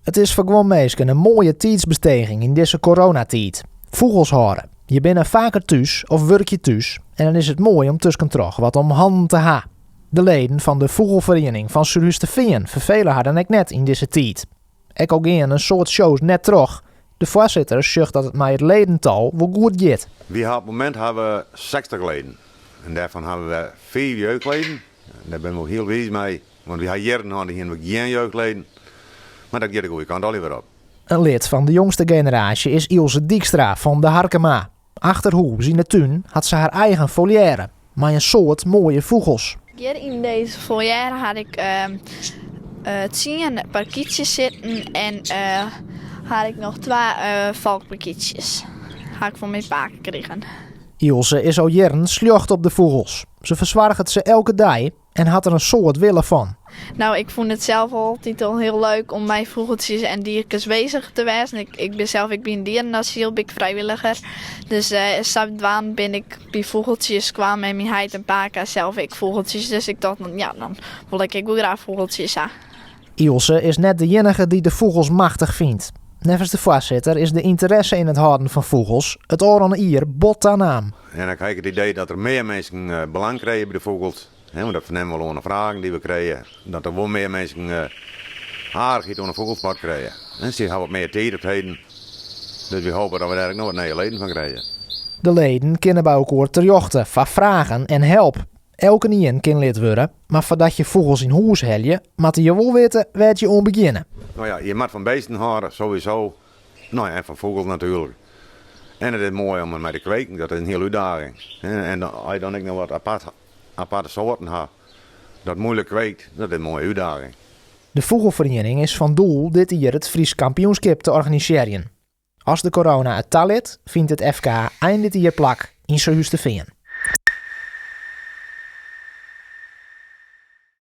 It is foar guon minsken in moaie tiidsbesteging yn dizze coronatiid. Fûgels hâlde. Je binne faker thús of wurkje thús en dan is it moai om tuskentroch wat om hannen te ha. De leden fan de fûgelferiening fan Surhústerfean ferfele har dan ek net yn dizze tiid. Ek al gean in soad shows net troch, de foarsitter sjocht dat it mei it ledental wol goed giet. Wy ha op it momint hawwe we 60 leden en dêrfan hawwe we fiif jeugdleden. En dêr binne we wol hiel wiis mei, want wy ha jierren hân, hiene we gjin jeugdleden. Mar dat giet de goede kant allegear wer op. In lid fan de jongste generaasje is Ilse Dykstra fan De Harkema. Achter hûs yn de tún hat se har eigen foliêre mei in soad moaie fûgels. Hjir yn dizze foliêre ha ik tsien parkytsjes sitten en ha ik noch twa falkparkytsjes. Ha ik fan myn pake krigen. Ilse is al jierren sljocht op de fûgels. Se fersoarget se elke dei en hat der in soad wille fan. No, ik fûn it sels altyd al hiel leuk om mei fûgeltsjes en dierkes bezich te wêzen. Ik, ik bin sels ek by in dierenasyl, bin ik frijwilliger. Dus uh, sadwaande bin ik by fûgeltsjes kwam en myn heit en pake sels ek fûgeltsjes. Dus ik tocht, ja, dan wol ik ek wol graach fûgeltsjes ha. Ilse is net de iennige dy't de fûgels machtich fynt. Neffens de foarsitter is de ynteresse yn it hâlden fan fûgels it ôfrûne jier bot tanaam. En ik ha ek it idee dat der mear minsken belang krije by de fûgels. Want dat fernimme we wol oan de fragen dy't we krije. Dat der wol mear minsken aardichheid oan de fûgelsport krije. En sy hawwe wat mear tiid op 't heden. Dus wy hoopje dat we dêr ek noch wat nije leden fan krije. De leden kinne by elkoar terjochte foar fragen en help. Elkenien kin lid wurde, mar foardat je fûgels yn hûs helje, moatte je wol witte wêr't je oan begjinne. No ja, je moat fan beesten hâlde, sowieso. No ja, en fan fûgels natuerlik. En it is moai om mei te kweken, dat is in hiele útdaging. En as je dan ek noch wat apart, aparte soarten ha, dat moeilik kweekt, dat is in moaie útdaging. De fûgelferiening is fan doel dit jier it Frysk kampioenskip te organisearjen. As de corona it talit, fynt it FK ein dit jier plak yn Surhústerfean.